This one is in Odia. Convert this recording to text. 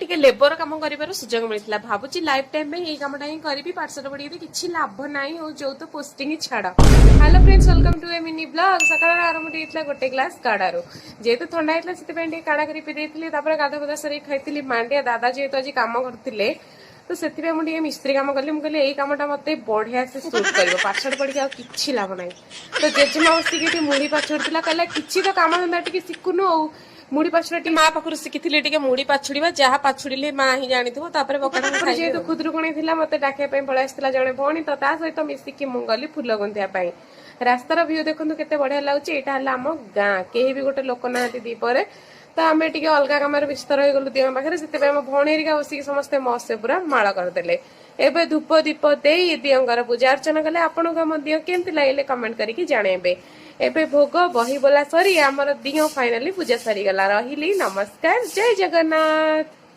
ଟିକେ ଲେବର କାମ କରିବାର ସୁଯୋଗ ମିଳିଥିଲା। ଭାବୁଛି ଲାଇଫ ଟାଇମ ପାଇଁ ଏଇ କାମଟା ହିଁ କରିବି। ପାଠଶାଠ ପଢିକି କିଛି ଲାଭ ନାହିଁ। ଆଉ ଯୋଉ ତ ପୋଷ୍ଟିଂ ଛାଡ। Hello friends, welcome to a mini vlog. ସକାଳର ଆରମ୍ଭ ହେଇଥିଲା ଗୋଟେ ଗ୍ଲାସ କାଢାରୁ। ଯେହେତୁ ଥଣ୍ଡା ହେଇଥିଲା, ସେଥିପାଇଁ ଟିକେ କାଢା କରି ପିଇ ଦେଇଥିଲି। ତାପରେ ଗାଧା ପାଧା ସାରିକି ଖାଇଥିଲି ମାଣ୍ଡିଆ। ଦାଦା ଯେହେତୁ ଆଜି କାମ କରୁଥିଲେ, ତ ସେଥିପାଇଁ ମୁଁ ଟିକେ ମିସ୍ତ୍ରୀ କାମ କଲି। ମୁଁ କହିଲି, ଏଇ କାମଟା ମତେ ବଢିଆ ସେ ସୁଟ୍ କରିବ। ପାଠଶାଠ ପଢିକି ଆଉ କିଛି ଲାଭ ନାହିଁ। ତ ଜେଜେମା ବସିକି ଏଠି ମୁଢି ପାଛୁଡୁଥିଲା। କହିଲା, କିଛି ତ କାମ ଧନ୍ଦା ଟିକେ ଶିଖୁନୁ। ଆଉ ମୁଢି ପାଛୁଡା ଟିକେ ମା ପାଖରୁ ଶିଖିଥିଲି, ଟିକେ ମୁଢି ପାଛୁଡିବା। ଯାହା ପାଛୁଡିଲେ ମା ହିଁ ଜାଣିଥିବ। ତାପରେ ବକାଟା। ଯେହେତୁ ଖୁଦୁରୁକୁଣୀ ଥିଲା, ମତେ ଡାକିବା ପାଇଁ ପଳେଇ ଆସିଥିଲା ଜଣେ ଭଉଣୀ। ତ ତା ସହିତ ମିଶିକି ମୁଁ ଗଲି ଫୁଲ ଗୁନ୍ଥିବା ପାଇଁ। ରାସ୍ତାର ଭିଉ ଦେଖନ୍ତୁ, କେତେ ବଢିଆ ଲାଗୁଛି। ଏଇଟା ହେଲା ଆମ ଗାଁ। କେହି ବି ଗୋଟେ ଲୋକ ନାହାନ୍ତି ଦିପହରେ। ତ ଆମେ ଟିକେ ଅଲଗା କାମରେ ବ୍ୟସ୍ତ ରହିଗଲୁ ଦିଅଁ ପାଖରେ। ସେଥିପାଇଁ ଆମ ଭଉଣୀ ହେରିକା ବସିକି ସମସ୍ତେ ମସ୍ତ ପୁରା ମାଳ କରିଦେଲେ। ଏବେ ଧୂପ ଦୀପ ଦେଇ ଦିଅଙ୍କର ପୂଜା ଅର୍ଚ୍ଚନା କଲେ। ଆପଣଙ୍କୁ ଆମ ଦିଅଁ କେମିତି ଲାଗିଲେ, କମେଣ୍ଟ କରିକି ଜଣେଇବେ। ଏବେ ଭୋଗ ବହି ବୋଲା ସରି ଆମର ଦିଅଁ ଫାଇନାଲି ପୂଜା ସରିଗଲା। ରହିଲି, ନମସ୍କାର, ଜୟ ଜଗନ୍ନାଥ।